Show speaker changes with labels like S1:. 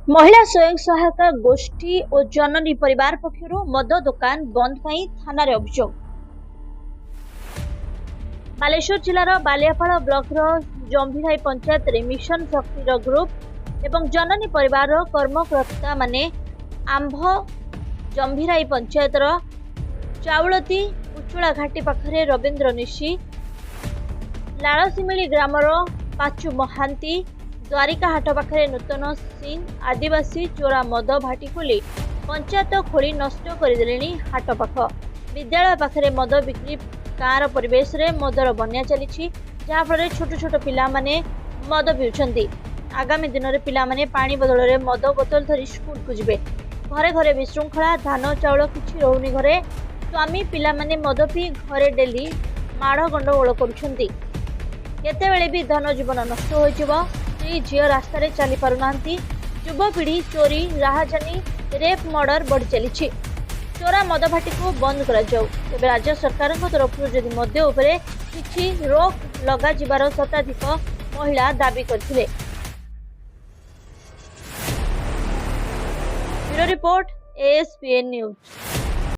S1: ମହିଳା ସ୍ୱୟଂ ସହାୟକ ଗୋଷ୍ଠୀ ଓ ଜନନୀ ପରିବାର ପକ୍ଷରୁ ମଦ ଦୋକାନ ବନ୍ଦ ପାଇଁ ଥାନାରେ ଅଭିଯୋଗ। ବାଲେଶ୍ୱର ଜିଲ୍ଲାର ବାଲିଆପାଳ ବ୍ଲକର ଜମ୍ଭୀରାଇ ପଞ୍ଚାୟତରେ ମିଶନ ଶକ୍ତିର ଗ୍ରୁପ ଏବଂ ଜନନୀ ପରିବାରର କର୍ମକର୍ତ୍ତାମାନେ ଆମ୍ଭ ଜମ୍ଭୀରାଇ ପଞ୍ଚାୟତର ଚାଉଳତି ଉଚୁଳା ଘାଟି ପାଖରେ ରବୀନ୍ଦ୍ର ନିଶି, ଲାଳସିମିଳି ଗ୍ରାମର ପାଚୁ ମହାନ୍ତି, ଦ୍ୱାରିକା ହାଟ ପାଖରେ ନୂତନ ସିଂ ଆଦିବାସୀ ଚୋରା ମଦ ଭାଟି ଖୋଲି ପଞ୍ଚାୟତ ଖୋଳି ନଷ୍ଟ କରିଦେଲେଣି। ହାଟ ପାଖ ବିଦ୍ୟାଳୟ ପାଖରେ ମଦ ବିକ୍ରି। ଗାଁର ପରିବେଶରେ ମଦର ବନ୍ୟା ଚାଲିଛି, ଯାହାଫଳରେ ଛୋଟ ଛୋଟ ପିଲାମାନେ ମଦ ପିଉଛନ୍ତି। ଆଗାମୀ ଦିନରେ ପିଲାମାନେ ପାଣି ବଦଳରେ ମଦ ବୋତଲ ଧରି ସ୍କୁଲକୁ ଯିବେ। ଘରେ ଘରେ ବିଶୃଙ୍ଖଳା, ଧାନ ଚାଉଳ କିଛି ରହୁନି ଘରେ। ସ୍ୱାମୀ ପିଲାମାନେ ମଦ ପିଇ ଘରେ ଡେଲି ମାଡ଼ ଗଣ୍ଡଗୋଳ କରୁଛନ୍ତି। କେତେବେଳେ ବି ଧନ ଜୀବନ ନଷ୍ଟ ହୋଇଯିବ। ସ୍ତ୍ରୀ ଝିଅ ରାସ୍ତାରେ ଚାଲି ପାରୁନାହାନ୍ତି। ଯୁବପିଢ଼ି ଚୋରି, ରାହାଜାନି, ରେପ୍, ମର୍ଡର ବଢ଼ି ଚାଲିଛି। ଚୋରା ମଦ ଭାଟିକୁ ବନ୍ଦ କରାଯାଉ। ତେବେ ରାଜ୍ୟ ସରକାରଙ୍କ ତରଫରୁ ଯଦି ମଦ୍ୟ ଉପରେ କିଛି ରୋକ ଲଗାଯିବାର ଶତାଧିକ ମହିଳା ଦାବି କରିଥିଲେ। Bureau report, ASPN news.